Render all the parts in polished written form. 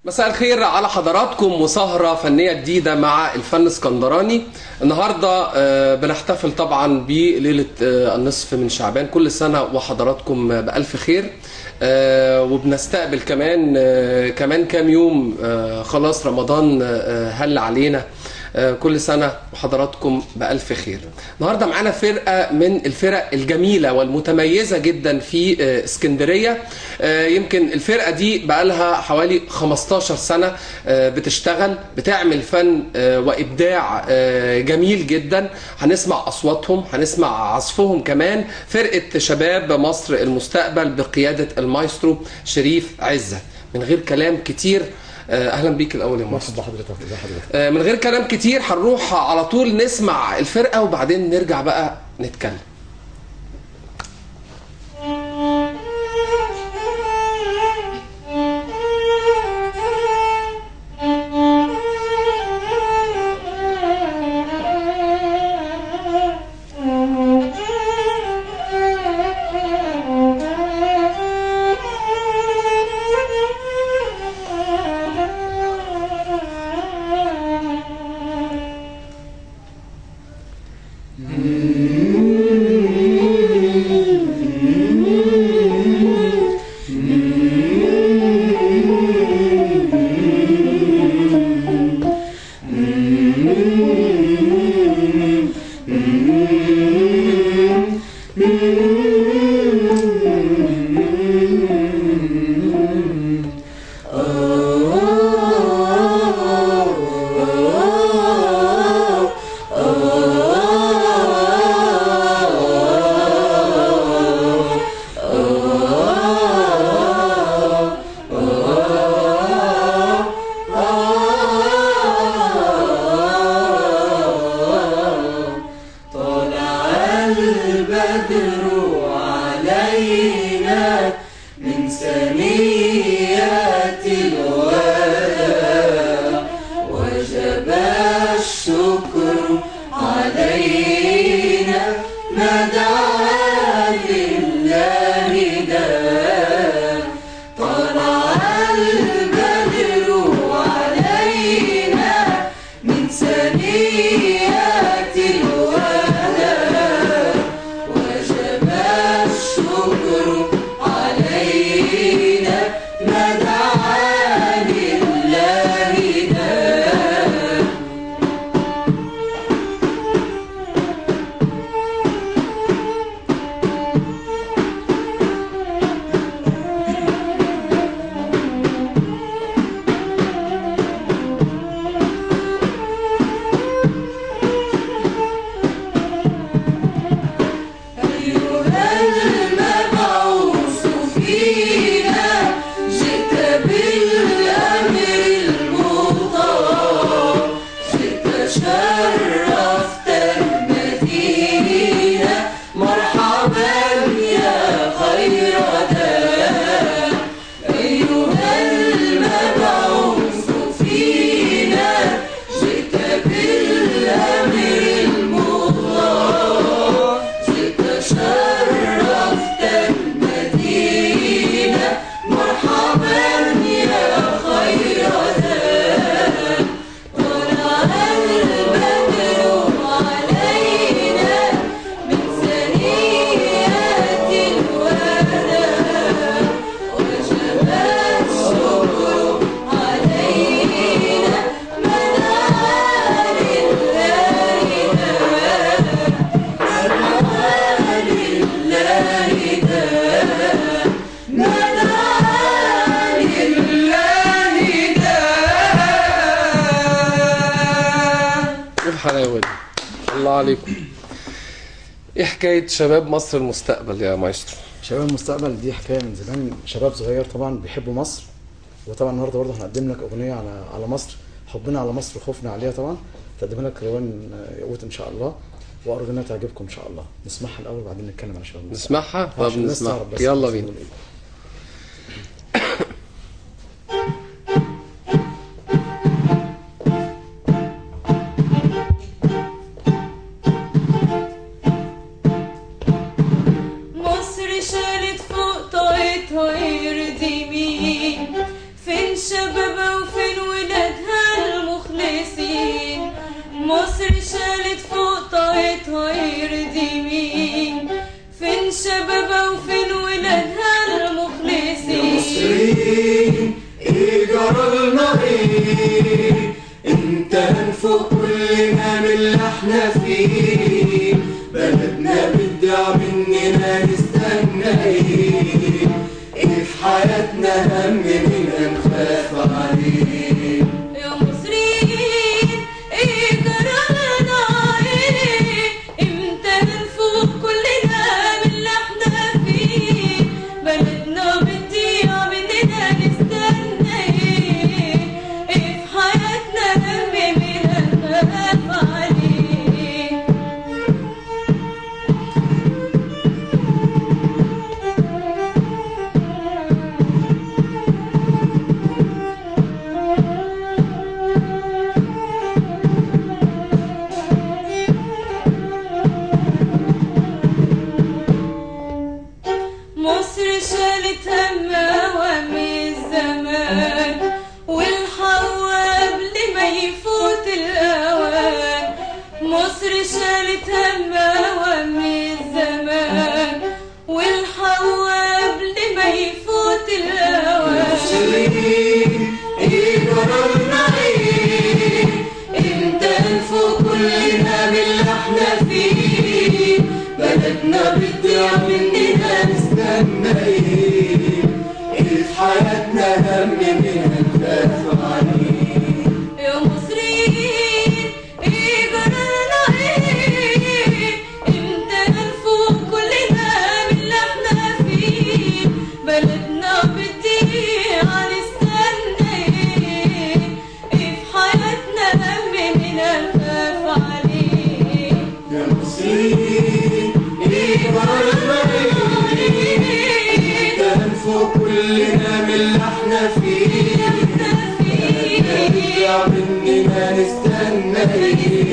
مساء الخير على حضراتكم وسهرة فنية جديدة مع الفن اسكندراني. النهاردة بنحتفل طبعا بليلة النصف من شعبان، كل سنة وحضراتكم بألف خير. وبنستقبل كمان كام يوم، خلاص رمضان هل علينا. كل سنة وحضراتكم بألف خير. النهاردة معانا فرقة من الفرق الجميلة والمتميزة جدا في اسكندرية. يمكن الفرقة دي بقالها حوالي 15 سنة بتشتغل، بتعمل فن وإبداع جميل جدا. هنسمع أصواتهم، هنسمع عزفهم كمان. فرقة شباب مصر المستقبل بقيادة المايسترو شريف عزت. من غير كلام كتير، اهلا بيك الاول يا مصر. مرحبا بحضرتك، ازي حضرتك. من غير كلام كتير هنروح على طول نسمع الفرقة وبعدين نرجع بقى نتكلم. الله عليكم. ايه حكاية شباب مصر المستقبل يا مايسترو؟ شباب المستقبل دي حكاية من زمان، شباب صغير طبعا بيحبوا مصر، وطبعا النهارده برضه هنقدم لك اغنية على مصر، حبنا على مصر وخوفنا عليها طبعا. تقدم لك روان ياقوت ان شاء الله، وارجو انها تعجبكم ان شاء الله. نسمعها الاول وبعدين نتكلم على شباب المستقبل. نسمعها؟ طب نسمعها، يلا بينا. مصر شالت فوق طاقتها يرضي مين؟ فين شبابها وفين ولادها المخلصين؟ مصر شالت فوق طاقتها يرضي مين؟ فين شبابها وفين ولادها المخلصين؟ يا مصريين ايه جرالنا ايه؟ انت هنفوق كلنا من اللي احنا فيه، بلدنا بتضيع مننا نستنى ايه؟ ايه في حياتنا هم مننا نخاف عليه؟ يا مصريين ايه جرالنا ايه؟ امتى هنفوق كلنا من اللي احنا فيه؟ بلدنا بتضيع مننا نستنى ايه؟ ايه في حياتنا هم مننا نخاف عليه؟ مصر شالت همها وهم الزمان، والحق قبل ما يفوت الأوان. مصر شالت همها وهم الزمان، والحق قبل ما يفوت الأوان. مصريين ايه جرالنا ايه؟ امتى نفوق كلنا من اللي احنا فيه؟ بلدنا بتضيع مننا نستنى ايه؟ ايه في حياتنا هم مننا نخاف عليه؟ يا مصريين ايه جرالنا ايه؟ امتى نفوق كلنا من اللي احنا فيه؟ بلدنا بتضيع نستنى ايه؟ ايه في حياتنا هم مننا نخاف عليه؟ يا مصريين ايه جرالنا ايه؟ امتى نفوق كلنا من اللي احنا فيه؟ بلدنا بتضيع مننا نستنى ايه؟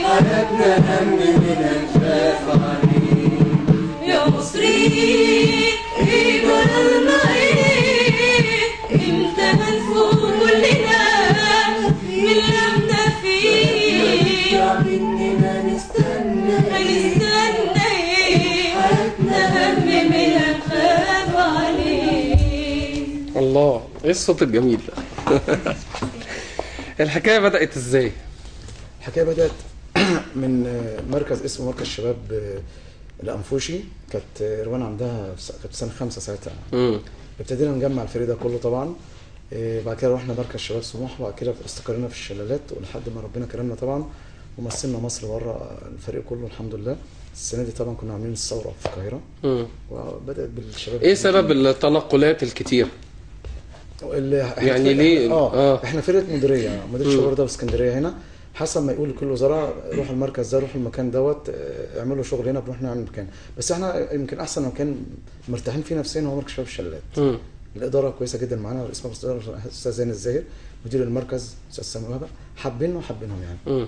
حياتنا هم مننا نخاف عليه؟ يا مصريين ايه جرالنا ايه؟ امتى هنفوق كلنا من اللي احنا فيه؟ بتضيع مننا نستنى ايه؟ هنستنى ايه؟ حياتنا هم مننا نخاف عليه. الله، ايه الصوت الجميل ده؟ الحكاية بدات ازاي؟ الحكاية بدات من مركز اسمه مركز شباب الأنفوشي. كانت روان عندها كانت في سنة 5 ساعتها. ابتدينا نجمع الفريق ده كله طبعا. بعد كده رحنا مركز شباب سموحه، وبعد كده استقرينا في الشلالات، ولحد ما ربنا كرمنا طبعا ومثلنا مصر بره الفريق كله الحمد لله. السنة دي طبعا كنا عاملين الثورة في القاهرة، وبدات بالشباب. ايه سبب التنقلات الكتير؟ يعني ليه؟ احنا فرقه مديرية شباب ده في اسكندرية هنا، حسب ما يقول كل وزارة روح المركز ده، روح المكان دوت، اعملوا شغل هنا، بنروح نعمل مكان. بس احنا يمكن احسن مكان مرتاحين فيه نفسيا هو مركز شباب الشلالات. الادارة كويسة جدا معانا، رئيس مجلس الادارة الاستاذ زين الزاهر، مدير المركز استاذ سامي وهبه، حابينه وحابينهم يعني.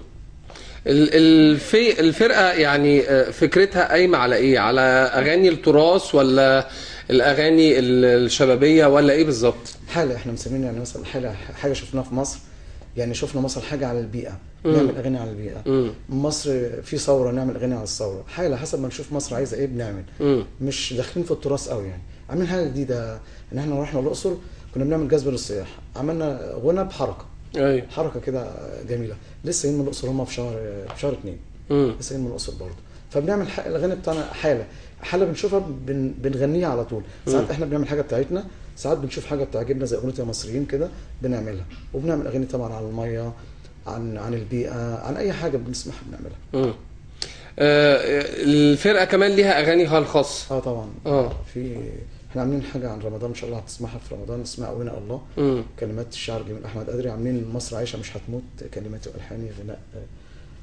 الفرقة يعني فكرتها قايمة على ايه؟ على اغاني التراث ولا الاغاني الشبابية ولا ايه بالظبط؟ حاله احنا مسمينها يعني مثلا حاله، حاجة شفناها في مصر، يعني شفنا مثلا حاجة على البيئة نعمل اغاني على البيئة. مصر في ثورة نعمل اغاني على الثورة، حاله حسب ما نشوف مصر عايزه ايه بنعمل. مش داخلين في التراث قوي يعني، عاملين حاجة جديدة. ان احنا رحنا الاقصر كنا بنعمل جذب للسياح، عملنا غنى بحركة. ايوه، حركة كده جميلة. لسه جايين من الاقصر هم في شهر 2. لسه جايين من الاقصر برضه. فبنعمل الاغاني بتاعنا حاله بنشوفها بنغنيها على طول. ساعات احنا بنعمل حاجة بتاعتنا، ساعات بنشوف حاجة بتعجبنا زي اغنية يا مصريين كده بنعملها. وبنعمل اغاني طبعا على المية، عن البيئة، عن اي حاجة بنسمعها بنعملها. الفرقة كمان ليها اغانيها الخاصة. طبعا. في احنا عاملين حاجة عن رمضان ان شاء الله هتسمعها في رمضان، اسمها قوينا الله. كلمات الشاعر جميل احمد قدري. عاملين مصر عايشه مش هتموت، كلمات والحاني غناء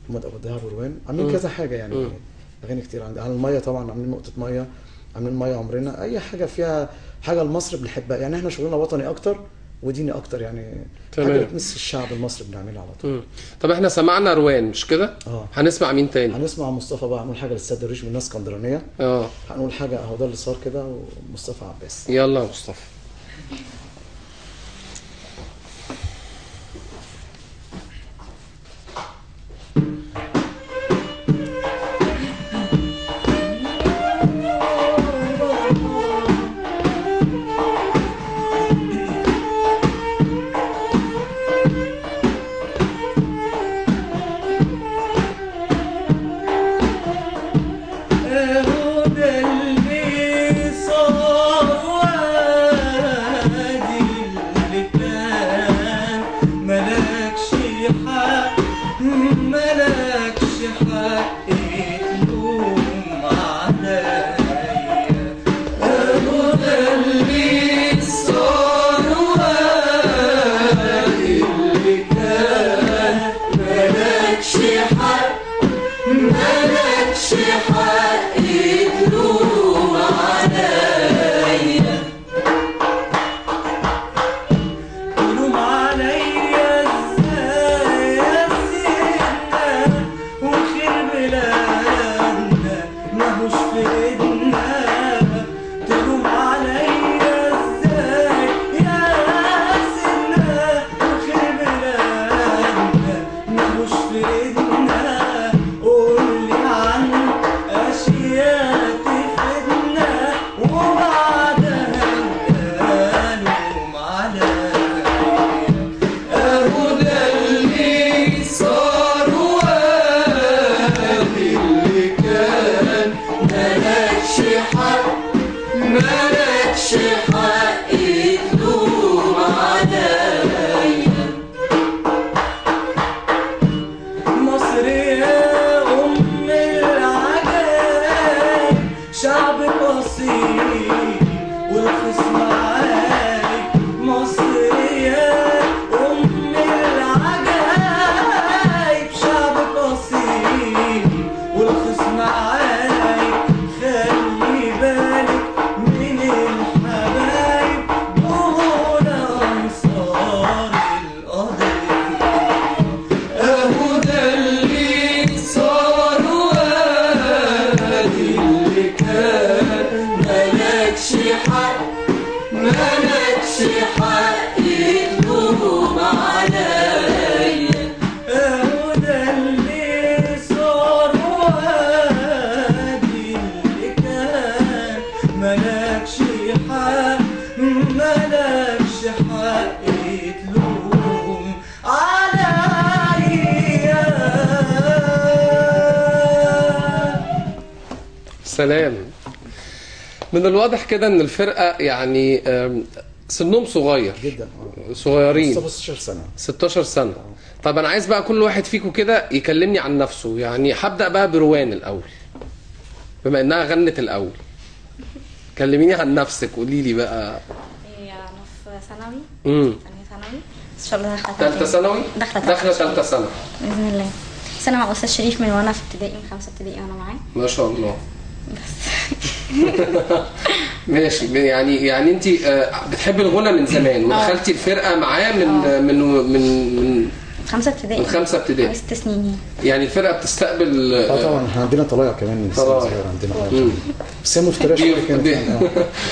محمد ابو الدهب وروان. عاملين كذا حاجة يعني. اغاني كتير عندي على المية طبعا، عاملين نقطة مية، عاملين مية عمرنا، اي حاجة فيها حاجة لمصر بنحبها يعني. احنا شغلنا وطني اكتر وديني اكتر يعني. تمام. حاجة بتمس الشعب المصري بنعملها على طول. طب احنا سمعنا روان مش كده؟ هنسمع مين تاني؟ هنسمع مصطفى بقى، هنقول حاجة للسيد درويش من الناس اسكندرانيه. هنقول حاجة اهو ده اللي صار كده، ومصطفى عباس. يلا يا مصطفى. سلام. من الواضح كده ان الفرقة يعني سنهم صغير جدا، صغيرين، 16 سنة. 16 سنة. طب انا عايز بقى كل واحد فيكم كده يكلمني عن نفسه، يعني هبدا بقى بروان الاول بما انها غنت الاول. كلميني عن نفسك، قولي لي بقى. انا في ثانوي. ثانية ثانوي ان شاء الله. داخله ثالثة ثانوي؟ داخله ثالثة ثانوي باذن الله. بس انا مع استاذ شريف من وانا في ابتدائي، من 5 ابتدائي وانا معاه. ما شاء الله. بس ماشي. يعني انت بتحبي الغنى من زمان ودخلتي الفرقة معاه من من من من 5 ابتدائي. من 5 ابتدائي، 6 سنين يعني. الفرقة بتستقبل. طبعا احنا عندنا طلايع كمان، صغير عندنا، بس هي مفتريه شوية كانت.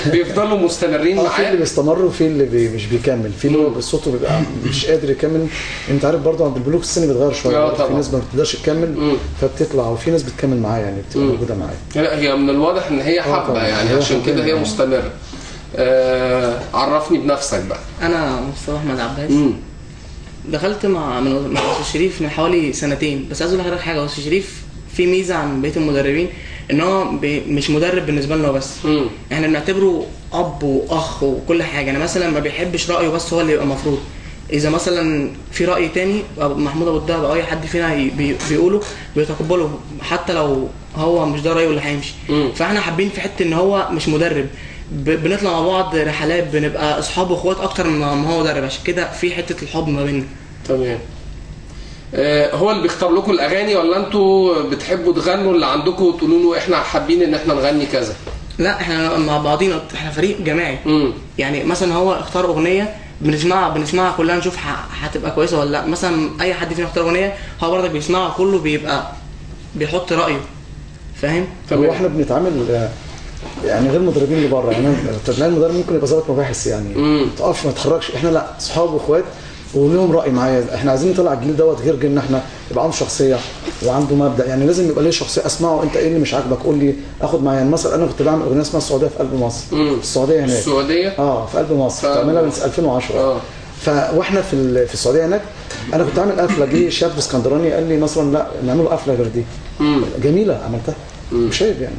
بيفضلوا مستمرين معاه. في اللي بيستمر وفي اللي مش بيكمل، في اللي هو صوته بيبقى مش قادر يكمل. انت عارف برضه عند البلوغ السن بيتغير شوية، في ناس ما بتقدرش تكمل فبتطلع، وفي ناس بتكمل معاه يعني بتبقى موجودة معاه. لا هي من الواضح ان هي حابة يعني، عشان كده هي مستمرة. عرفني بنفسك بقى. انا مصطفى احمد عباس. دخلت مع استاذ شريف من حوالي سنتين. بس عايز اقول لحضرتك حاجة، استاذ شريف في ميزة عن بقية المدربين ان هو مش مدرب بالنسبة لنا بس، احنا بنعتبره اب واخ وكل حاجة. انا مثلا ما بيحبش رايه بس هو اللي يبقى مفروض. اذا مثلا في راي تاني محمود ابو الدهب او اي حد فينا بيقوله بيتقبله، حتى لو هو مش ده رايه اللي هيمشي. فاحنا حابين في حتة ان هو مش مدرب، بنطلع مع بعض رحلات، بنبقى اصحاب واخوات اكتر ما هو مدرب، عشان كده في حتة الحب ما بيننا. تمام. هو اللي بيختار لكم الاغاني ولا انتوا بتحبوا تغنوا اللي عندكم وتقولوا له احنا حابين ان احنا نغني كذا؟ لا احنا مع بعضينا، احنا فريق جماعي. يعني مثلا هو اختار اغنية بنسمعها كلها، نشوف هتبقى كويسة ولا لا. مثلا اي حد فينا اختار اغنية هو برضك بيسمعها كله، بيبقى بيحط رايه، فاهم؟ هو احنا بنتعامل يعني غير المدربين اللي بره، يعني تلاقي المدرب ممكن يبقى ظابط مباحث يعني ما تقفش ما تتحركش. احنا لا، اصحاب واخوات ولهم راي معايا. احنا عايزين نطلع الجيل دوت غير جيلنا احنا، يبقى عنده شخصية وعنده مبدا، يعني لازم يبقى ليه شخصية. اسمعه، انت ايه اللي مش عاجبك قول لي، اخد معايا. يعني مثلا انا كنت بعمل اغنية اسمها السعودية في قلب مصر. السعودية هناك. السعودية؟ في قلب مصر، كنت بعملها من 2010. واحنا في السعودية هناك انا كنت عامل قفله، جه شاب اسكندراني قال لي مثلا لا نعمله قفله غير دي. جميلة عملتها، مش عيب يعني.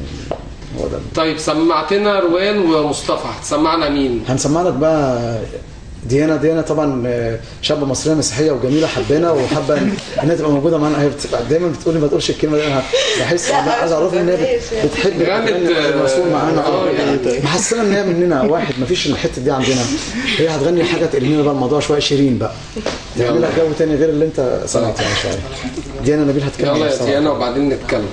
هو ده. طيب سمعتنا روان ومصطفى، هتسمعنا مين؟ هنسمع لك بقى ديانا. ديانا طبعا شابه مصرية مسيحية وجميلة، حبانا وحابة انها تبقى موجودة معانا. هي دايما بتقولي ما تقولش الكلمة دي، انا بحس عايز اعرفها ان هي بتحب الرسول معانا. محسنة ان هي مننا واحد، مفيش الحتة دي عندنا. هي هتغني حاجة تقلب لنا بقى الموضوع شوية، شيرين بقى تعمل لك جو تاني غير اللي انت سمعته يعني شوية. ديانا نبيل هتكمل. يلا يا ديانا وبعدين نتكلم.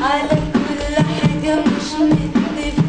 على كل حاجة مش متفقين.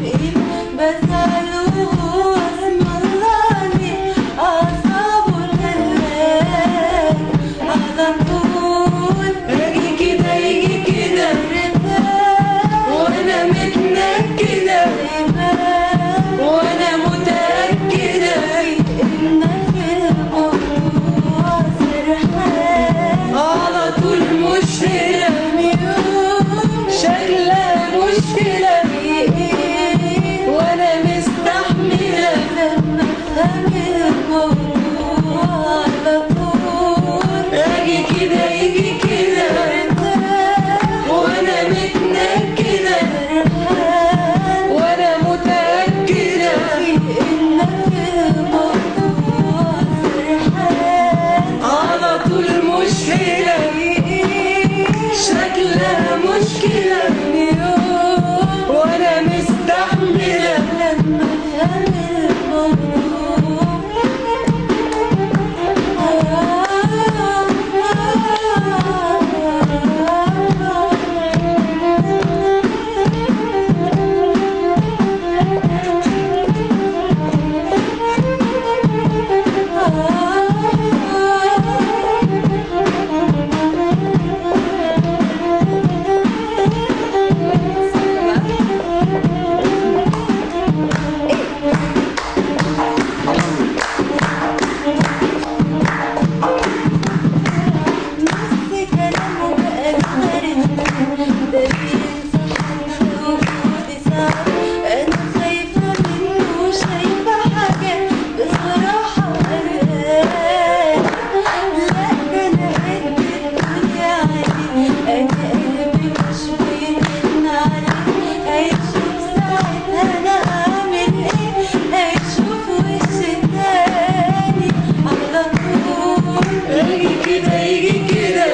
كده يجي كده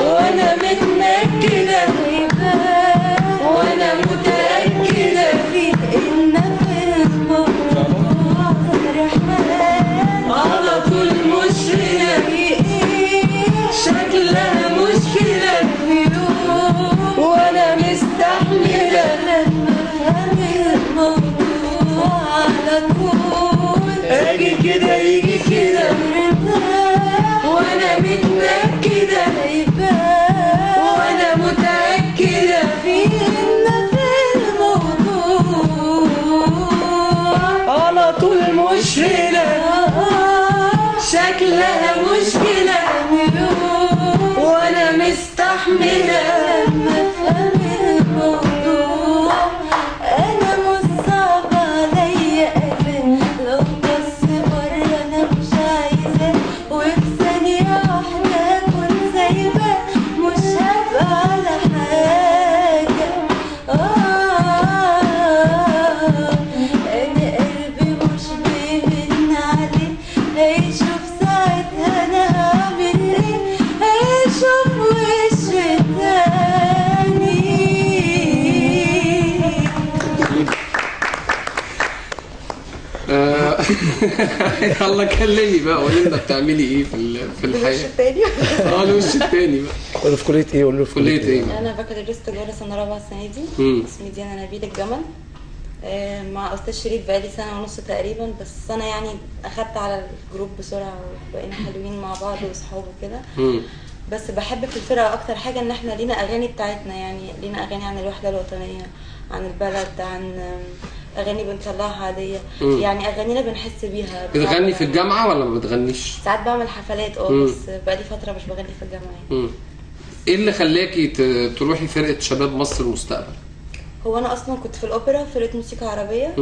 وانا متنكده وانا متأكدة إن في الموضوع سرحان على طول مش هنا شكلها مشكلة وانا مستحملة لما افهم الموضوع على طول اجي كده يجي كده وانا متنكدة وانا متأكدة إن في الموضوع على طول مش هنا شكلها مشكلة وانا مستحملة لما افهم الموضوع انا مش صعب عليا قبل لو بس مرة انا مش عايزاه وفي ثانية واحدة هكون سايباه مش هبقى على حاجة. انا قلبي مش بيمن عليه هيشوف ساعتها انا هعمل ايه هيشوف وش تاني. يلا كلمي بقى، قولي لنا بتعملي ايه في الوش الحياة. التاني. الوش التاني بقى. قول له في كليه ايه؟ قول له في كليه ايه؟ انا بكالوريوس تجارة سنة رابعه السنة دي. اسمي ديانا نبيل الجمل. مع استاذ شريف بقالي سنة ونص تقريبا، بس انا يعني اخدت على ال group بسرعة وبقينا حلوين مع بعض واصحاب وكده. بس بحب في الفرقة اكتر حاجة ان احنا لينا اغاني بتاعتنا، يعني لينا اغاني عن الوحدة الوطنية، عن البلد، عن اغاني بنطلعها عادية. يعني اغانينا بنحس بيها. بتغني في الجامعة ولا ما بتغنيش؟ ساعات بعمل حفلات بس بقالي فترة مش بغني في الجامعة يعني. ايه اللي خلاكي تروحي فرقه شباب مصر المستقبل؟ هو انا اصلا كنت في الاوبرا فرقه موسيقى عربية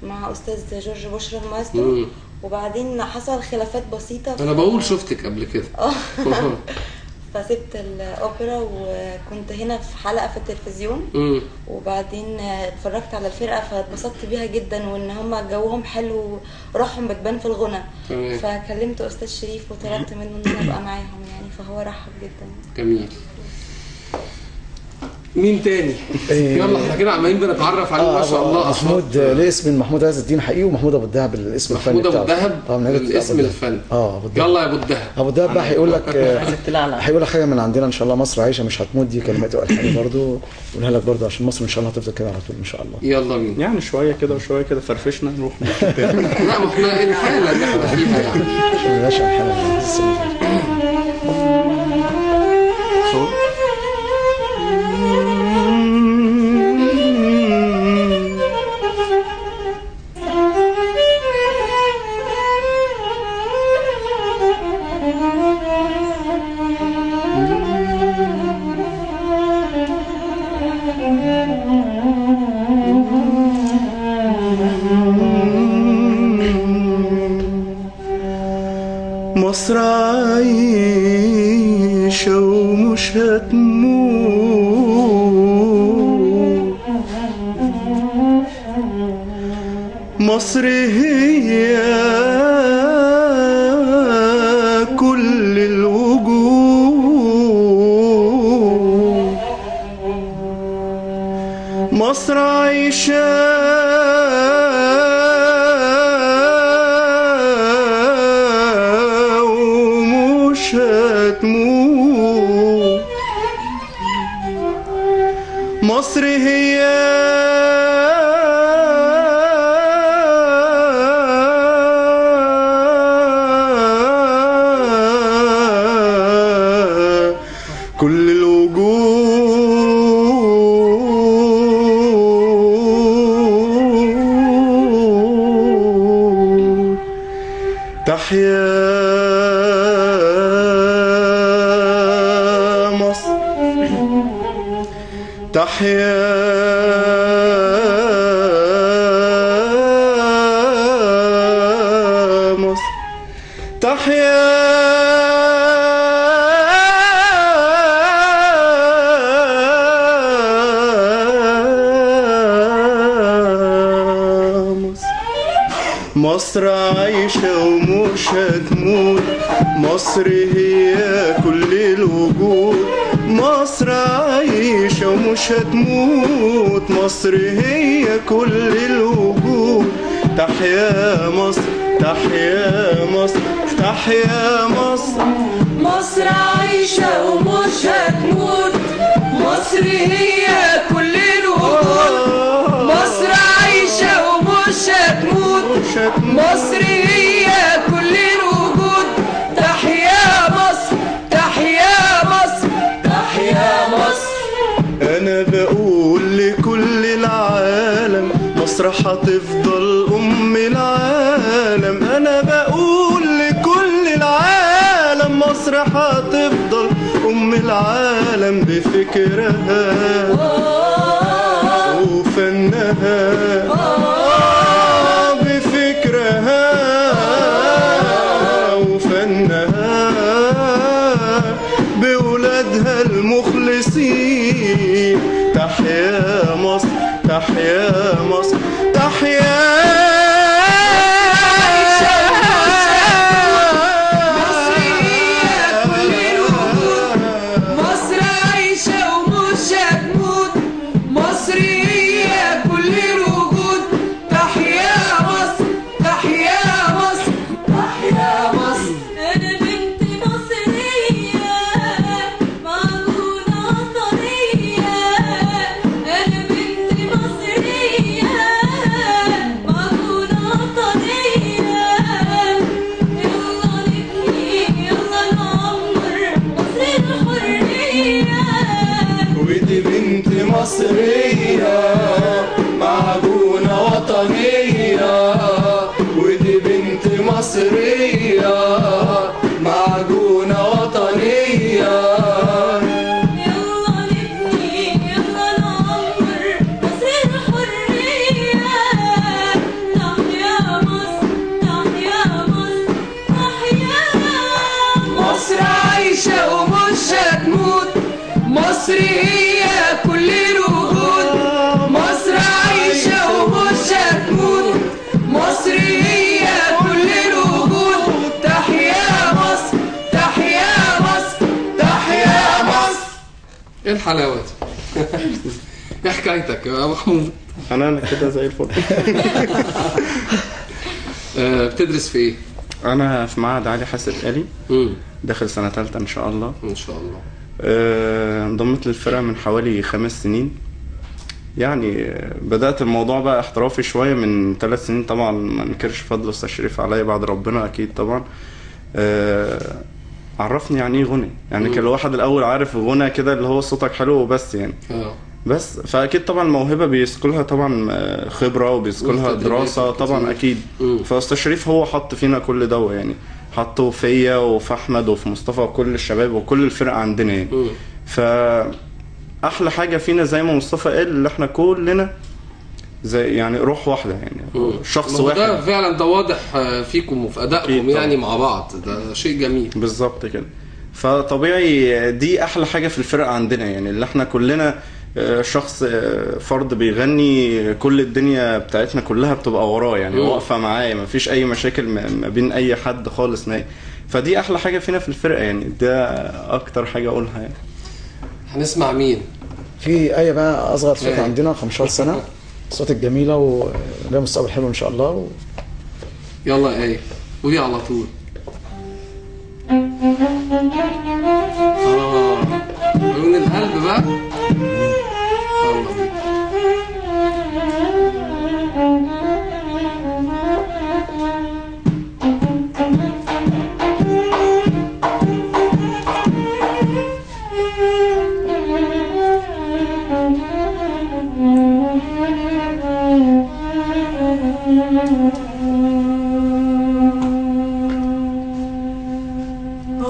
مع استاذ جورج بشرى المايسترو، وبعدين حصل خلافات بسيطة. انا بقول شفتك قبل كده. فسبت الاوبرا وكنت هنا في حلقة في التلفزيون، وبعدين اتفرجت على الفرقة فاتبسطت بيها جدا، وان هم جوهم حلو وروحهم بتبان في الغنى. فكلمت استاذ شريف وطلبت منه ان انا ابقى معاهم يعني، فهو رحب جدا. جميل. مين تاني؟ يلا احنا كده عمالين بنتعرف عليه ما شاء الله. محمود ليه اسم محمود عز الدين حقيقي، ومحمود ابو الدهب الاسم الفني محمود ابو الدهب الاسم الفني. ابو الدهب. يلا يا ابو الدهب. ابو الدهب بقى هيقول لك هيقول لك حاجة من عندنا ان شاء الله. مصر عايشه مش هتموت، دي كلمات والحان برضه قولها لك برضه عشان مصر ان شاء الله هتفضل كده على طول ان شاء الله. يلا بينا. يعني شوية كده وشوية كده فرفشنا نروح. لا ما احنا الحالة اللي احنا فيها يعني. مش الحالة. مصر عايشة ومش هتموت، مصر هي كل الوجود، مصر عايشة تموت، مصر هي كل الوجود. تحيا تحيا مصر، تحيا مصر. مصر عايشة ومش هتموت، مصر هي كل الوجود، مصر عايشة ومش هتموت، مصر هي كل الوجود. تحيا مصر، تحيا مصر، تحيا مصر. مصر عايشة ومش هتموت، مصر هي كل الوجود، مصر عايشة ومش هتموت، مصر هي كل الوجود. تحيا مصر، تحيا مصر، تحيا مصر. أنا بقول لكل العالم مصر هتفضل أم العالم، أنا بقول لكل العالم مصر هتفضل أم العالم بفكرها وفنها، بفكرها وفنها، بولادها المخلصين. تحيا مصر، تحيا مصر، تحيا مصر هي كل الوجود، مصر عايشة ومش هتموت، مصر هي كل الوجود. تحيا مصر، تحيا مصر، تحيا مصر. أنا بنت مصرية معجونة وطنية، أنا بنت مصرية معجونة وطنية، يلا نبني يلا نعمر مصر الحرية. ودي بنت مصرية معجونة وطنية، ودي بنت مصرية معجونة وطنية، يلا نبني يلا نعمر مصر الحرية. تحيا مصر، تحيا مصر، تحيا مصر عايشة ومش هتموت، مصر هي كل الوجود، مصر عايشة ومش هتموت، مصر هي كل الوجود. تحيا مصر، تحيا مصر، تحيا مصر. ايه الحلاوة دي؟ ايه حكايتك يا محمود؟ انا كده زي الفل. بتدرس في ايه؟ انا في معهد علي حسن آلي، داخل سنة ثالثة ان شاء الله. ان شاء الله. انضميت للفرقة من حوالي 5 سنين، يعني بدأت الموضوع بقى احترافي شوية من 3 سنين. طبعا ما انكرش فضل أستاذ شريف عليا بعد ربنا أكيد طبعا. عرفني يعني ايه غنى، يعني كان الواحد الأول عارف غنى كده اللي هو صوتك حلو وبس يعني. بس فأكيد طبعا الموهبة بيسكلها طبعا خبرة وبيسكلها دراسة طبعا أكيد. فأستاذ شريف هو حط فينا كل ده، يعني حطه فيا وفي أحمد وفي مصطفى وكل الشباب وكل الفرقة عندنا يعني. فأحلى حاجة فينا زي ما مصطفى قال اللي احنا كلنا زي يعني روح واحدة، يعني شخص واحد. ده فعلا ده واضح فيكم وفي أدائكم يعني مع بعض، ده شيء جميل. بالظبط كده. فطبيعي دي أحلى حاجة في الفرقة عندنا، يعني اللي احنا كلنا شخص فرد بيغني، كل الدنيا بتاعتنا كلها بتبقى وراه يعني، واقفة معاه، مفيش اي مشاكل ما بين اي حد خالص نهائي. فدي احلى حاجة فينا في الفرقة يعني، ده اكتر حاجة اقولها يعني. هنسمع مين؟ في آية بقى اصغر صوت عندنا 15 سنة، صوت الجميلة ولها مستقبل حلو ان شاء الله يلا آية قولي على طول. عيون القلب بقى. يلا بينا.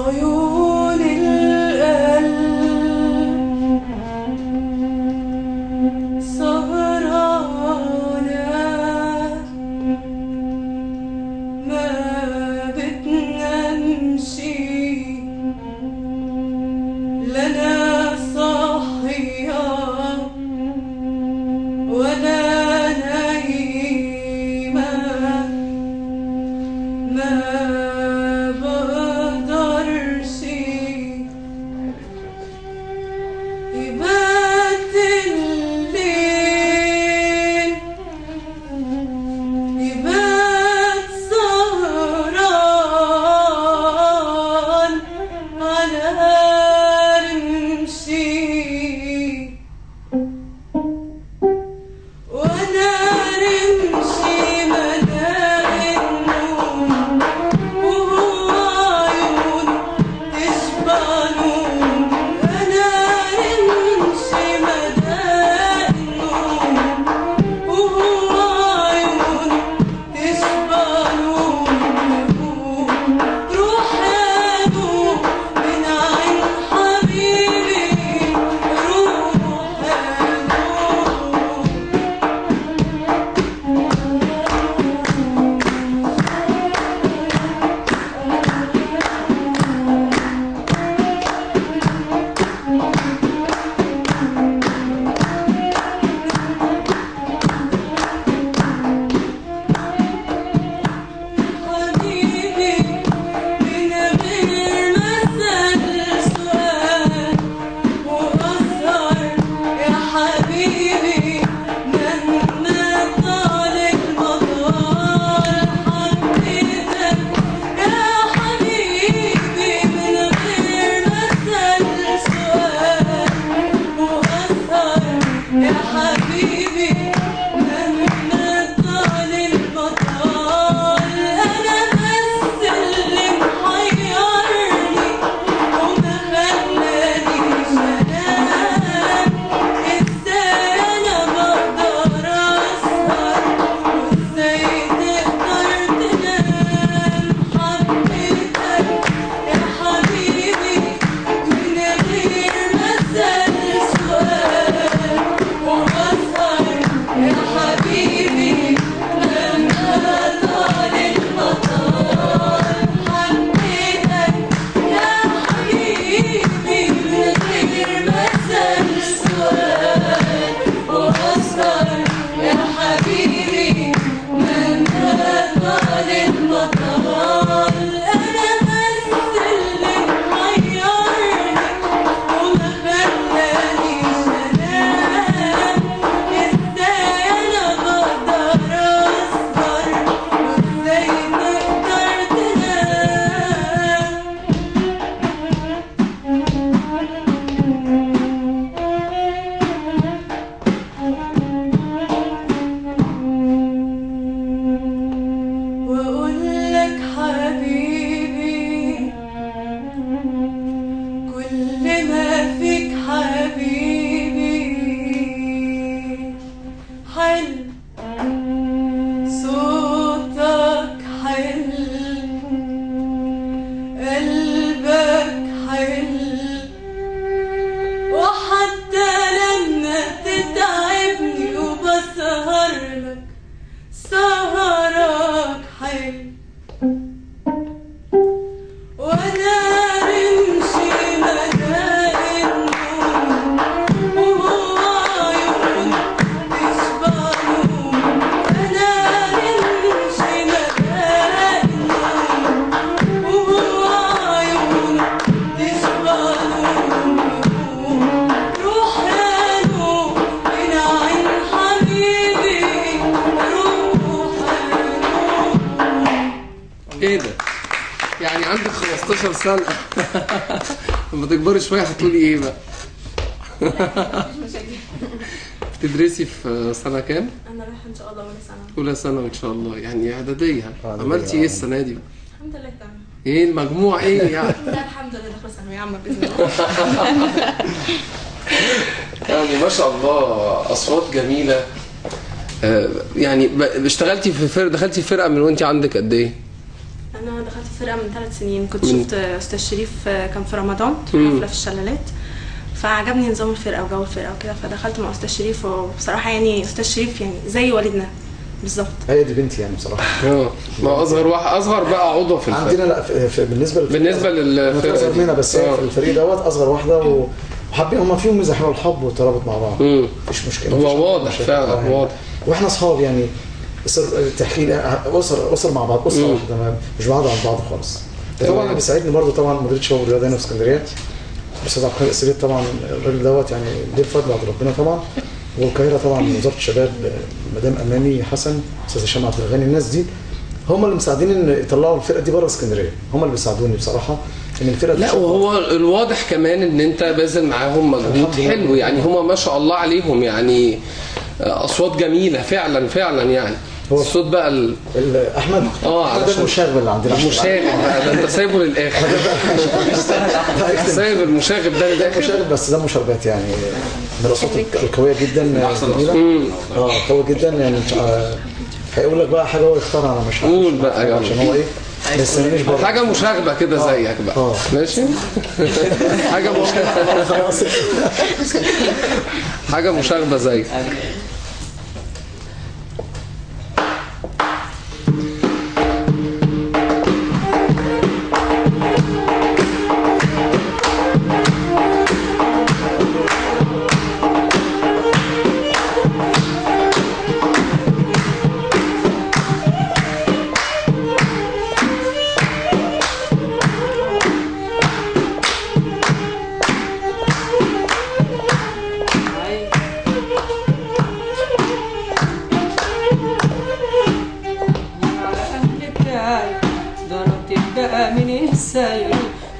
عيون القلب على رمشي، وانا رمشي مدى النوم، وهو عيون تشبع نوم. انا رمشي مدى النوم، وهو عيون تشبع نوم. روح يا نوم من عين حبيبي، روح يا نوم. حبيبي من غير ما أسأل سؤال، وأسهر يا حبيبي مهما طال المطار. حبيتك يا حبيبي من غير ما أسأل سؤال، وأسهر يا حبيبي مهما طال المطار. أنا بس اللي محيرني وما خلانيش أنام، إزاي أنا بقدر أسهر وإزاي تقدر تنام. حبيتك يا حبيبي من غير ما أسأل سؤال، وأسهر يا حبيبي مهما طال المطار. حبيتك يا حبيبي من غير ما أسأل سؤال، وأسهر يا حبيبي مهما طال المطار. أنا بس اللي محيرني وما خلانيش أنام، إزاي أنا بقدر أسهر وإزاي تقدر تنام. وأقول لك حبيبي كل ما فيك حبيبي حلو، صوتك حلو، قلبك حلو، وحتى لما تتعبني وبسهر لك سهرك حلو. وانا رمشي مدى النوم، وهو عيون تشبع نوم. انا رمشي مدى النوم، وهو عيون تشبع نوم. روح يا نوم من عين حبيبي، روح يا نوم. ايه ده؟ يعني عندك 15 سنة لما تكبري شوية هتقولي ايه بقى؟ مفيش مشاكل. بتدرسي في سنة كام؟ انا رايحة ان شاء الله اولى ثانوي. أولى ثانوي إن شاء الله، يعني إعدادية. إعدادية، عملتي إيه السنة دي بقى؟ الحمد لله تمام. إيه المجموع إيه يعني؟ لا الحمد لله داخله ثانوية عامة باذن الله. يعني ما شاء الله أصوات جميلة. يعني اشتغلتي في فرقة، دخلتي فرقة من وأنت عندك قد إيه؟ انا دخلت فرقه من 3 سنين، كنت شفت استاذ شريف كان في رمضان في حفلة في الشلالات، فعجبني نظام الفرقة وجو الفرقة وكده، فدخلت مع استاذ شريف. وبصراحة يعني استاذ شريف يعني زي والدنا بالظبط. هي دي بنتي يعني بصراحة. ما اصغر واحد، اصغر بقى عضو في الفرقة عندنا. لا في بالنسبة للفرقة اصغر مننا، بس هي في الفريق دوت اصغر واحدة، وحابين هم فيهم ميزة حلوة، الحب والترابط مع بعض. مفيش مشكلة. هو واضح فعلا واضح. واحنا اصحاب يعني، تحكي اسر مع بعض، اسره واحدة، مش بعض عن بعض خالص. طبعا اللي بيساعدني برضه طبعا مدير شباب الرياضة هنا في اسكندرية الاستاذ عبد الخالق السرير، طبعا الراجل دوت يعني ليه الفضل بعد ربنا طبعا. والقاهره طبعا وزارة الشباب مدام اماني حسن، استاذ هشام عبد الغني، الناس دي هم اللي مساعدين ان يطلعوا الفرقة دي بره اسكندرية، هم اللي بيساعدوني بصراحة. ان الفرقة. لا وهو الواضح كمان ان انت باذل معاهم مجهود حلو يعني، هما ما شاء الله عليهم يعني اصوات جميلة فعلا فعلا يعني. هو الصوت بقى احمد علشان المشاغب اللي عندنا، المشاغب بقى ده انت سايبه للاخر. سايب المشاغب ده للاخر. مشاغب بس ده مشاغبات يعني، من الاصوات القوية جدا جميلة. قوي جدا يعني. هيقول لك بقى حاجة هو يختارها، انا مش قول بقى يلا عشان هو ايه ما يستنانيش بره. حاجة مشاغبه كده زيك بقى. ماشي. حاجة مشاغبه، حاجة مشاغبه زيك.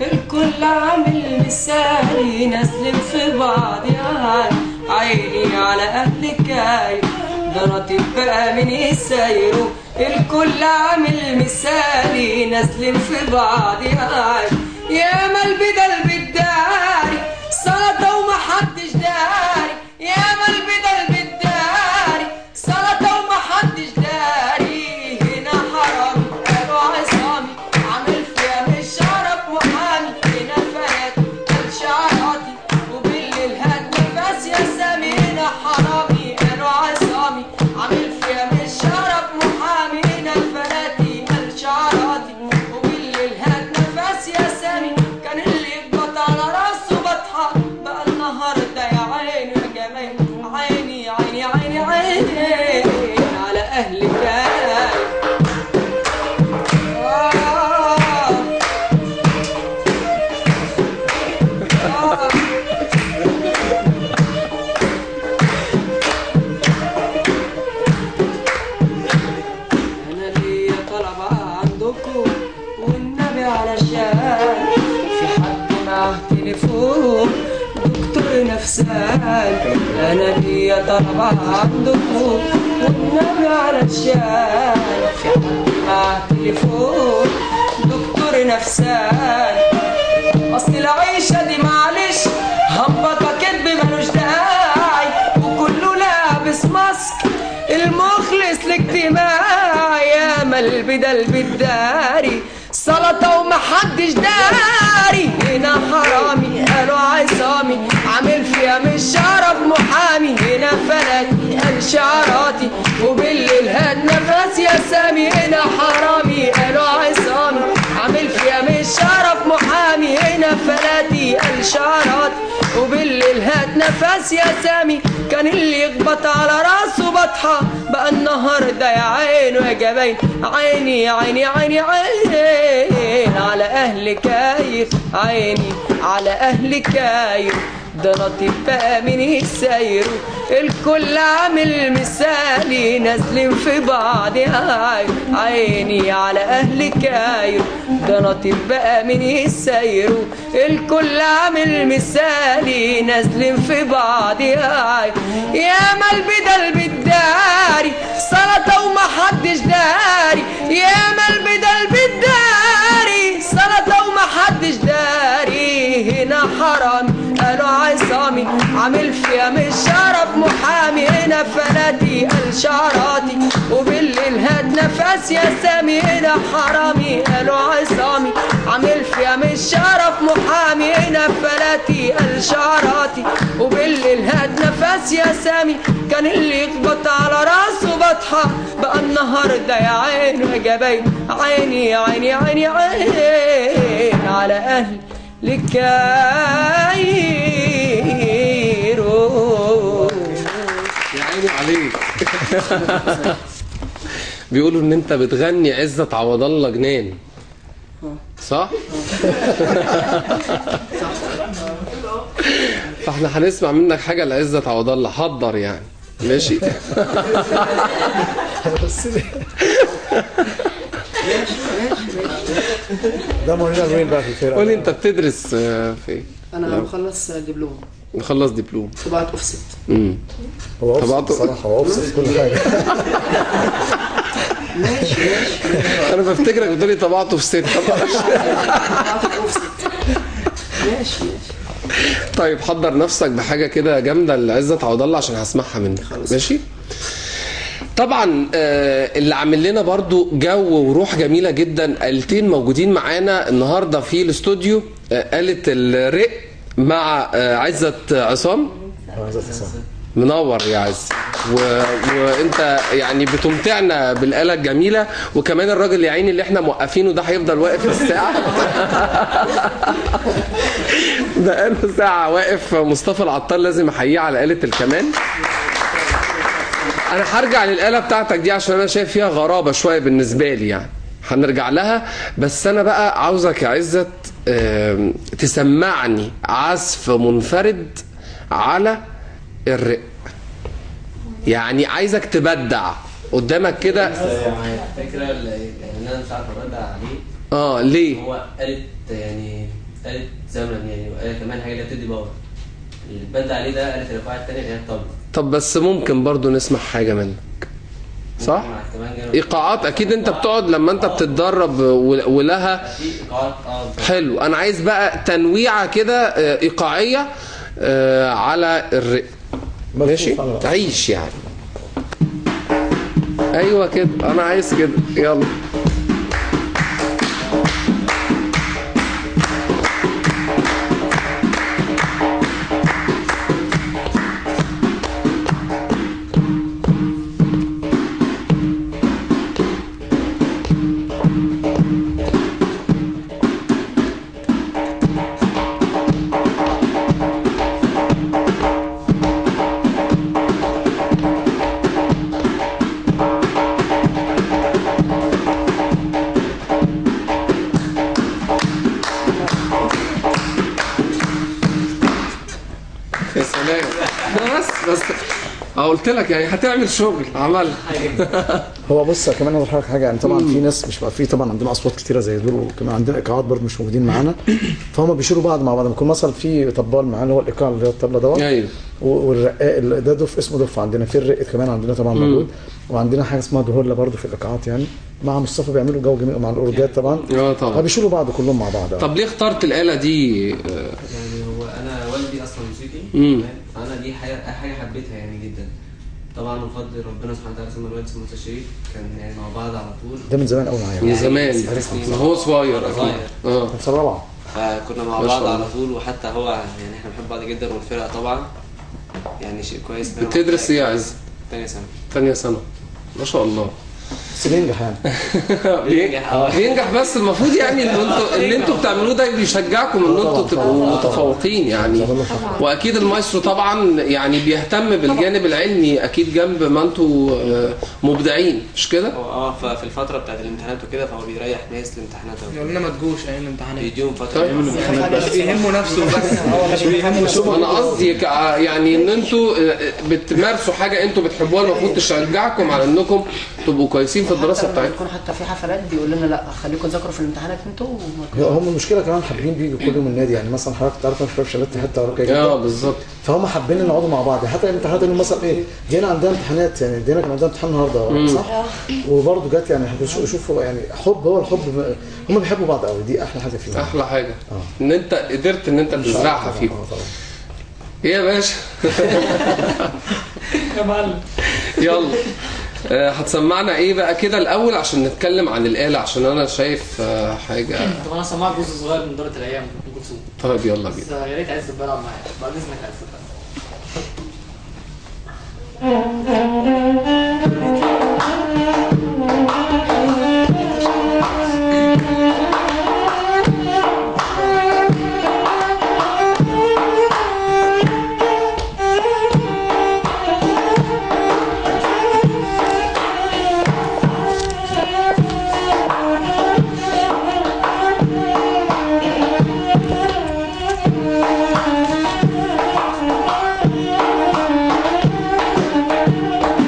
الكل عامل مثالي نازلين في بعض يا عيني على اهل كاي ضربت بقى من يسايروا. الكل عامل مثالي نازلين في بعض يا يا ما البدل بالداري سلطة ومحدش داري، يا ما البدل بالداري سلطة ومحدش داري. هنا حرامي قالوا عصامي عامل فيها مش شرف محامي، هنا فات قال شعراتي وبالليل هات نفس يا سامي. هنا حرامي قالوا عصامي عامل فيها مش شرف محامي، هنا فاتي قال شعراتي وبالليل هات نفس يا سامي. كان اللي يخبط على راسه بطحة بقى النهارده يا عيني يا جمال، عيني عيني عيني عيني على أهل كاي. أنا ليا طلبة عندكم والنبي علشان في حد معاه تليفون دكتور نفسان. أنا ليا طلبة عندكم والنبي علشان في حد معاه تليفون دكتور نفسان. أصل العيشة دي معلش همبكة كدب ملوش داعي، وكله لابس ماسك المخلص الاجتماعي. يا ما البدل بالداري سلطة ومحدش داري. هنا حرامي قالوا عصامي عامل فيها مش شرف محامي، هنا فلاتي قال شعراتي وبالليل هات نفس يا سامي. هنا حرامي قالوا عصامي عامل فيها مش شرف محامي، هنا فلاتي قال شعراتي وبالليل هات نفس يا سامي. كان اللي يخبط على راسه بطحة بقى النهارده يا عينه يا جبين، عيني عيني عيني عيني على أهل كاير، عيني على أهل كاير ده لطيف بقى من يسايروا. الكل عامل مثالي نازلين في بعض عيني على أهل كايرو ده لطيف بقى من يسايروا. الكل عامل مثالي نازلين في بعض يا ما البدل بالداري سلطة ومحدش داري، يا ما البدل بالداري سلطة ومحدش داري. هنا حرامي قالوا عصامي عامل فيها مش شرف محامي، هنا فلاتي قال شعراتي وبالليل هات نفس يا سامي. هنا حرامي قالوا عصامي عامل فيها مش شرف محامي، هنا فلاتي قال شعراتي وبالليل هات نفس يا سامي. كان اللي يخبط على راسه بطحة بقى النهارده يا عيني يا جبين، عيني عيني عيني عيني على أهل الكايرو. يا عيني عليك. بيقولوا ان انت بتغني عزت عوض الله جنان، صح؟ فاحنا هنسمع منك حاجة لعزت عوض الله، حضر يعني، ماشي؟ ماشي ماشي ماشي. ده مورينا الوين بقى في الفرقة. قولي انت بتدرس في ايه؟ انا مخلص دبلوم. مخلص دبلوم طباعة اوفست. هو اوفست بصراحة، هو اوفست كل حاجة. ماشي ماشي. انا بفتكرك بتقولي طبعته في ست. طباعته اوفست. ماشي ماشي. طيب حضر نفسك بحاجة كده جامدة لعزت عوض الله عشان هسمعها منك. ماشي. طبعا اللي عامل لنا برضو جو وروح جميلة جدا آلتين موجودين معانا النهارده في الاستوديو، آلة الرق مع عزت عصام. عزت عصام منور يا عز، وانت يعني بتمتعنا بالآلة الجميلة، وكمان الراجل يا عيني اللي احنا موقفينه ده هيفضل واقف الساعة. بقاله ساعة واقف. مصطفى العطار لازم احييه على آلة الكمان. انا هرجع للآلة بتاعتك دي عشان انا شايف فيها غرابة شوية بالنسبة لي، يعني هنرجع لها، بس انا بقى عاوزك يا عزت تسمعني عزف منفرد على الرق، يعني عايزك تبدع قدامك كده. الفكرة اللي انا مش عارف ابدع عليه ليه؟ هو آلة يعني آلة زمن يعني، وآلة كمان حاجة اللي بتدي power. اللي بتبدع عليه ده آلة الإيقاع التانية اللي هي الطبلة. طب بس ممكن برضو نسمع حاجة منك صح؟ ايقاعات اكيد انت بتقعد لما انت بتتدرب ولها ايقاعات. حلو، انا عايز بقى تنويعه كده ايقاعيه على الرق. ماشي؟ تعيش يعني. ايوه كده، انا عايز كده. يلا. يا سلام. بس قلت لك يعني هتعمل شغل. عمل. هو بص كمان اقول لحضرتك حاجة، يعني طبعا في ناس مش بقى في، طبعا عندنا اصوات كتيرة زي دول، وكمان عندنا ايقاعات برضه مش موجودين معانا، فهم بيشيلوا بعض مع بعض. لما يكون مثلا في طبال معانا اللي هو الايقاع اللي هو الطبلة دوت، ايوه، والرقاق ده دف اسمه دف عندنا، في الرق كمان عندنا طبعا موجود، وعندنا حاجة اسمها دهوله برضه في الايقاعات، يعني مع مصطفى بيعملوا جو جميل مع الاورجات طبعا. طبعا فبيشيلوا بعض كلهم مع بعض. طب ليه اخترت الاله دي؟ يعني هو انا والدي اصلا موسيقي، فانا دي حاجة حبيتها يعني جدا. طبعا بفضل ربنا سبحانه وتعالى ثم الوالد ثم الشريف، كان يعني مع بعض على طول. ده من زمان قوي معايا، من زمان، من هو صغير. من سنة رابعه فكنا مع بعض على طول، وحتى هو يعني احنا بنحب بعض جدا، والفرقة طبعا يعني شيء كويس. بتدرس ايه يا عز؟ تانية سنة. تانية سنة، ما شاء الله. بس بينجح يعني. بينجح، بس المفروض يعني اللي انتوا بتعملوه ده بيشجعكم ان انتوا تبقوا متفوقين يعني. واكيد المايسترو طبعا يعني بيهتم بالجانب العلمي اكيد جنب ما انتوا مبدعين، مش كده؟ ففي الفترة بتاعت الامتحانات وكده فهو بيريح ناس لامتحاناتها. يقول لنا ما تجوش ايام الامتحانات، بيديهم فترة. مش بيهمه نفسه بس، مش بيهمه شغله. انا قصدي يعني ان انتوا بتمارسوا حاجة انتوا بتحبوها، المفروض تشجعكم على انكم تبقوا كويسين في الدراسة بتاعتكم. يكون حتى في حفلات بيقول لنا لا خليكم تذاكروا في الامتحانات انتوا. هم المشكلة كمان حابين بيجوا كل يوم النادي، يعني مثلا حضرتك تعرف شباب شباب في حتة راقية جدا. بالظبط. فهم حابين يقعدوا مع بعض، حتى الامتحانات اللي مثلا ايه دينا عندها امتحانات، يعني دينا كان عندها امتحان النهارده صح؟ وبرده جت يعني شوفوا يعني حب، هو الحب، هم بيحبوا بعض قوي، دي احلى حاجة فيهم. احلى حاجة ان انت قدرت ان انت تزرعها فيهم. ايه يا باشا؟ يا معلم. يلا هتسمعنا ايه بقى كده الاول عشان نتكلم عن الآلة، عشان انا شايف حاجة. طب انا هسمعك جزء صغير من دورة الايام ام كلثوم. طيب يلا بينا. بس يا ريت عايز تبقى معايا بعد اذنك. عايز تبقى Thank you.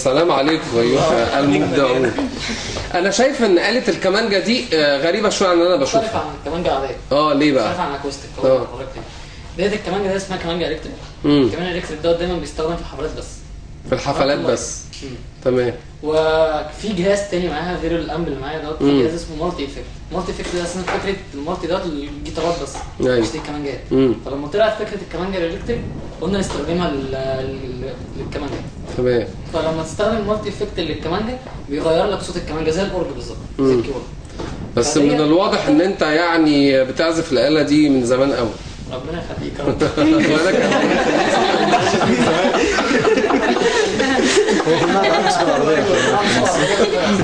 سلام عليكم ايها المبدعون. انا شايف ان آلة الكمانجا دي غريبة شوية عن اللي انا بشوفها. مختلفة عن الكمانجا العادية. ليه بقى؟ مختلفة عن ال acoustic. ديت الكمانجا ده اسمها كمانجا electric. الكمانجا electric دوت دايما بيستخدم في الحفلات بس. في الحفلات بس. تمام. وفي جهاز تاني معاها غير ال amp اللي معايا دوت، في جهاز اسمه multi effect. multi effect ده اصلا فكرة ال multi دوت للجيتارات بس، مش للكمانجات. فلما طلعت فكرة الكمانجا ال electric قلنا نستخدمها للكمانجا. تمام. فلما تستخدم ال multi effect للكمانجا بيغير لك صوت الكمانجا زي الاورج بالظبط، زي ال keyboard. بس من الواضح ان انت يعني بتعزف الآلة دي من زمان قوي. ربنا يخليك يا رب.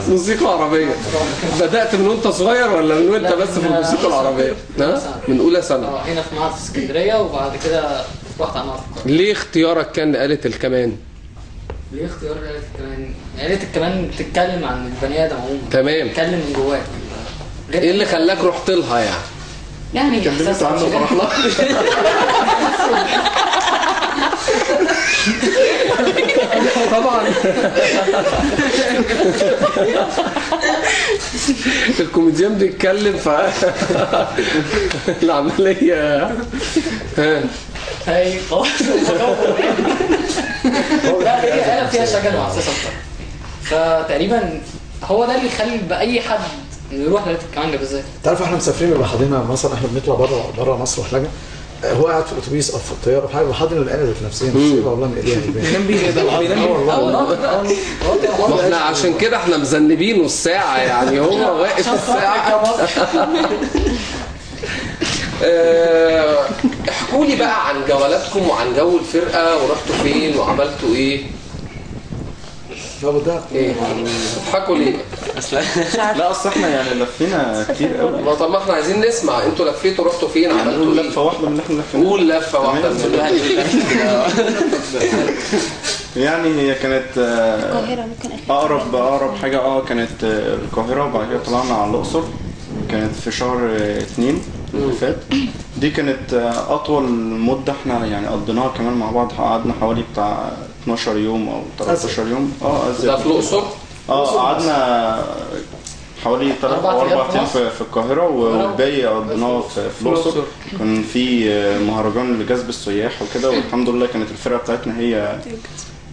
موسيقى عربية. بدأت من وانت صغير ولا من وانت بس في الموسيقى العربية؟ من أولى سنة. هنا في معهد في اسكندرية، وبعد كده رحت على معهد في القاهرة. ليه اختيارك كان لآلة الكمان؟ ليه اختيار آلة الكمان؟ آلة الكمان بتتكلم عن البني آدم عموما. تمام. بتتكلم من جواك. ايه اللي خلاك رحت لها يعني؟ يعني اتكلمت عنه فرحنا. طبعا الكوميديان بيتكلم ف العملية ها هاي خلاص. لا هي آلة فيها شجن وإحساس أكتر، فتقريبا هو ده اللي يخلي بأي حد نروح لآلة الكمانجا بالذات. تعرف احنا مسافرين بنبقى حاضرينها، مثلا احنا بنطلع بره مصر وحاجه، هو قاعد في الاتوبيس او في الطيارة في حاجة بحضن الاله ذات نفسها، مش والله من ايديها. بينام بيه كده، بينام بيه والله. ما احنا عشان كده احنا مذنبينه الساعة يعني، هو واقف الساعة. احكوا لي بقى عن جولاتكم وعن جو الفرقة، ورحتوا فين وعملتوا ايه؟ ايه؟ بتضحكوا ليه؟ لا اصل احنا يعني لفينا كتير قوي. ما طب ما احنا عايزين نسمع، انتوا لفيتوا رحتوا فين عملتوا ايه؟ لفه واحدة من اللي احنا لفيناها. قول لفه واحدة من اللي يعني هي كانت القاهرة، ممكن اقرب حاجة كانت القاهرة، وبعد كده طلعنا على الاقصر، كانت في شهر 2 اللي فات. دي كانت اطول مده احنا يعني قضيناها كمان مع بعض، قعدنا حوالي بتاع 12 يوم او 13 يوم. ده في الاقصر؟ قعدنا حوالي 3 أو 4 ايام في القاهرة، والباقي قضيناه في الاقصر. كان في مهرجان لجذب السياح وكده، والحمد لله كانت الفرقة بتاعتنا هي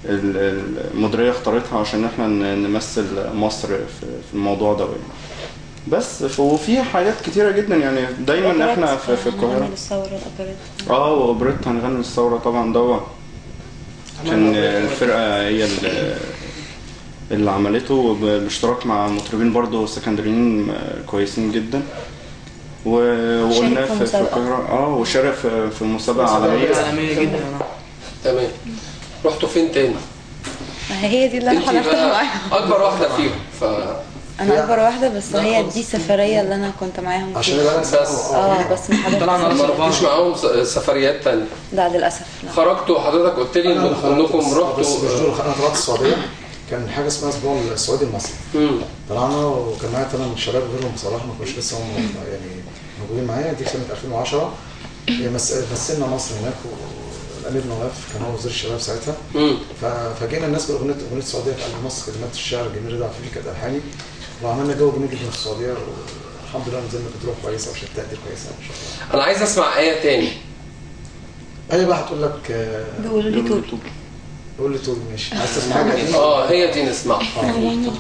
المديرية اختارتها عشان احنا نمثل مصر في الموضوع ده يعني. بس وفي حاجات كتيرة جدا يعني، دايما احنا في القاهرة. واوبريت هنغني الثورة طبعا، دوت كان الفرقة هي اللي عملته باشتراك مع مطربين برضو سكندريين كويسين جدا، وقلنا في القاهرة. وشارك في مسابقة عالمية جدا. تمام. رحتوا فين تاني؟ ما هي دي اللي انا حضرتها معاهم. اكبر واحدة فيهم. انا اكبر واحدة، بس هي دي السفرية اللي انا كنت معاهم عشان يبقى بس بس ما حضرتش. طلعنا ما رحتوش معاهم سفريات تانية؟ لا للاسف. لا. خرجتوا حضرتك قلت لي انكم رحتوا، بس مش دول. انا طلعت السعودية، كان حاجة اسمها اسبوع السعودي المصري. طلعنا وكان معايا 8 شباب غيرهم بصراحة، ما كانوش لسه هم يعني موجودين معايا. دي سنة 2010 مثلنا مصر هناك، والامير نواف كان هو وزير الشباب ساعتها. ففاجئنا الناس باغنية السعودية في قلب مصر، كلمات الشعر الجميل رضا عفيفي كانت الحاني، وعملنا جو جميل جدا في السعودية، والحمد لله نزلنا بتروح كويسة وشهادة تقدير كويسة ان شاء الله. انا عايز اسمع ايه تاني. ايه بقى هتقول لك؟ بيقولوا لي توبي. قول لي توبي. ماشي، عايز تسمع حاجة؟ هي دي نسمعها.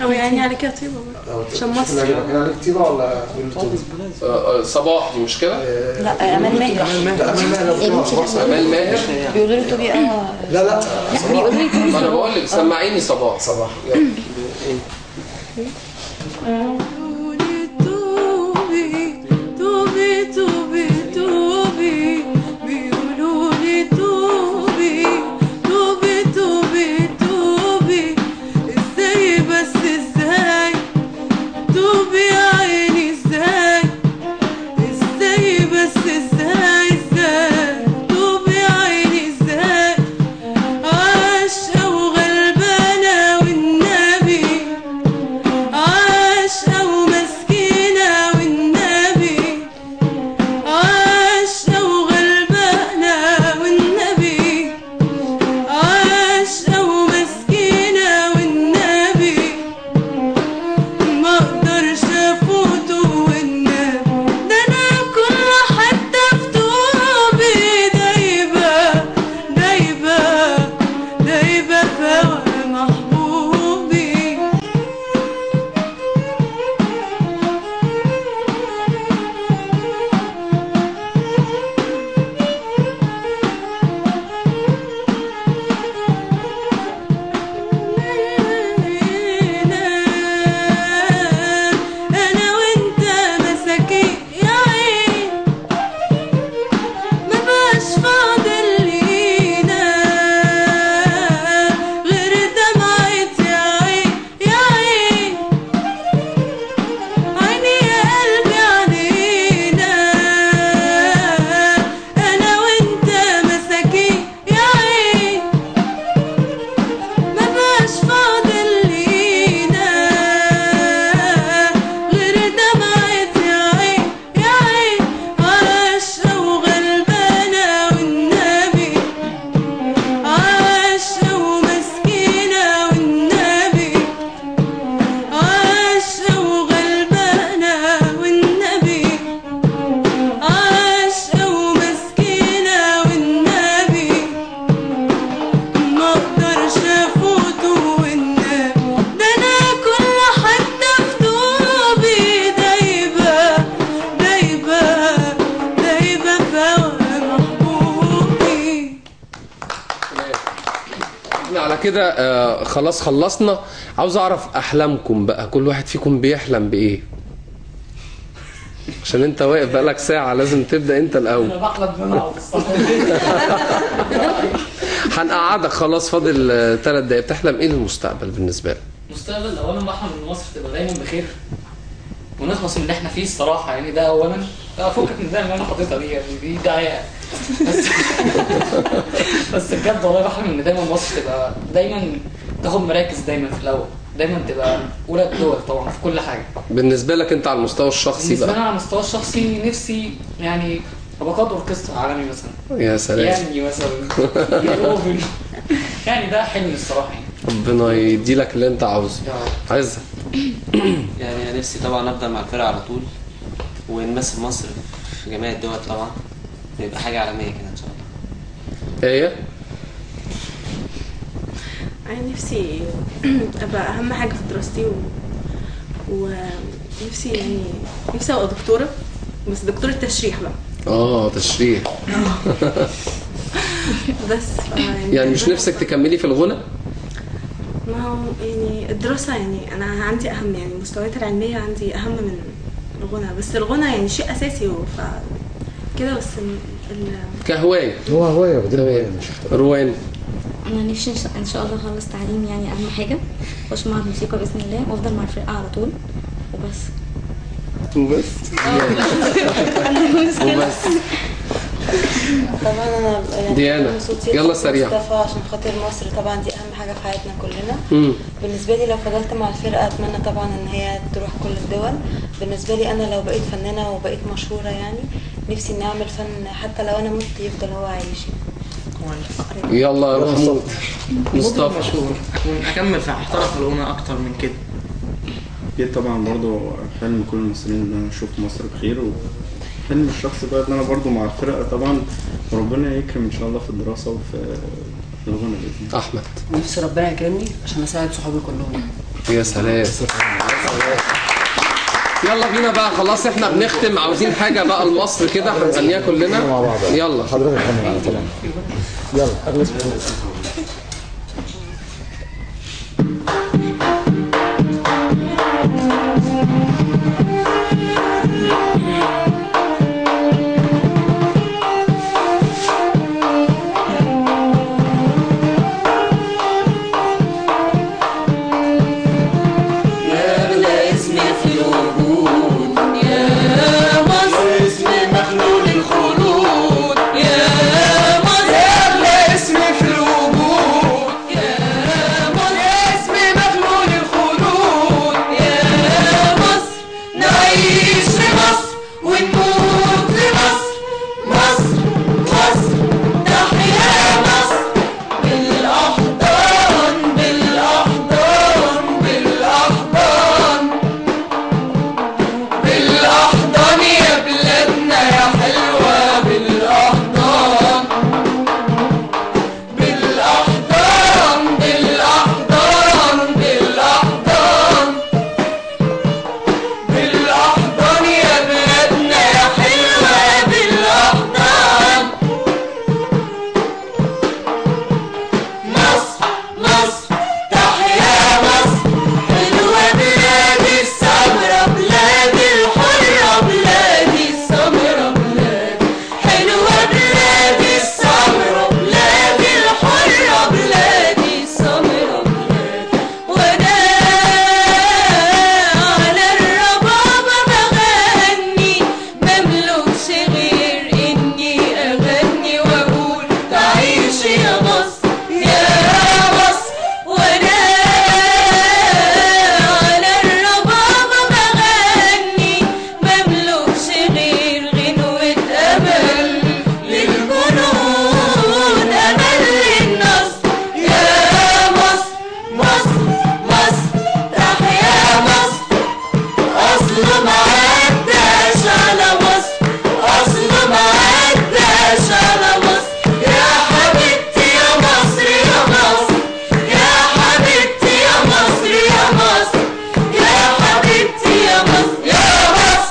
او يعني عليك يا طيبة برضه عشان مصر. يعني عليك طيبة ولا قول لي توبي؟ صباح دي مش كده؟ لا امال ماهر. لا امال ماهر. امال ماهر بيقولوا لي توبي. لا لا بيقولوا لي توبي. ما انا بقول لك سمعيني صباح. صباح. قولي توبي توبي توبي توبي، بيقولوا لي توبي توبي توبي توبي، ازاي بس ازاي توبي يا عيني، ازاي ازاي بس ازاي ازاي توبي يا عيني ازاي، عاشقة وغلبانة والنبي، عاشقة. كده خلاص خلصنا. عاوز اعرف احلامكم بقى، كل واحد فيكم بيحلم بايه؟ عشان انت واقف بقالك ساعة لازم تبدا انت الاول. انا بحلم ان انا اقعد. هنقعدك خلاص، فاضل 3 دقايق. بتحلم ايه للمستقبل بالنسبة لك؟ المستقبل اولا بحلم ان مصر تبقى دايما بخير ونخلص من اللي احنا فيه الصراحة، يعني ده اولا. لا فكك من ده اللي انا حاططها دي، يعني دي دعاية بس. بس بجد والله بحلم ان دايما مصر تبقى دايما تاخد مراكز دايما في الاول، دايما تبقى اولى الدول طبعا في كل حاجة. بالنسبة لك انت على المستوى الشخصي بقى؟ بالنسبة لي على المستوى الشخصي نفسي يعني ابقى قائد اوركسترا عالمي مثلا. يا سلام. يعني مثلا يعني ده حلمي الصراحة يعني. ربنا يدي لك اللي انت عاوزه. عايزه يعني انا نفسي طبعا افضل مع الفرقة على طول ونمثل مصر في جميع الدول طبعا، يبقى حاجة عالمية كده ان شاء الله. ايه؟ انا نفسي ابقى اهم حاجة في دراستي ونفسي يعني نفسي ابقى دكتورة، بس دكتورة تشريح بقى. تشريح. بس يعني مش نفسك تكملي في الغنى؟ ما هو يعني الدراسة يعني أنا عندي أهم، يعني مستويات العلمية عندي أهم من الغنى، بس الغنى يعني شيء أساسي كده، بس كهواية. هو هواية بدون هواية مش روان. أنا نفسي إن شاء الله أخلص تعليم، يعني أهم حاجة أخش معهد موسيقى بإذن الله وأفضل مع الفرقة على طول وبس. وبس. وبس. طبعا انا يعني ديانا يلا سريع. مصطفى عشان خاطر مصر طبعا دي اهم حاجة في حياتنا كلنا. بالنسبة لي لو فضلت مع الفرقة اتمنى طبعا ان هي تروح كل الدول. بالنسبة لي انا لو بقيت فنانة وبقيت مشهورة يعني نفسي اني اعمل فن حتى لو انا مت يفضل هو عايش. يلا يا محمود. مصطفى مشهور اكمل في احترف في الغنى اكتر من كده. اكيد طبعا برضو حلم كل المصريين ان انا اشوف مصر بخير، حلم الشخص بقى ان انا برضو مع الفرقة طبعا، وربنا يكرم ان شاء الله في الدراسة وفي الغنى باذن الله. احمد. نفسي ربنا يكرمني عشان اساعد صحابي كلهم. يا سلام. يلا بينا بقى خلاص احنا بنختم، عاوزين حاجة بقى لمصر كده هنغنيها كلنا. يلا حضرتك غني معانا. يلا اغلس.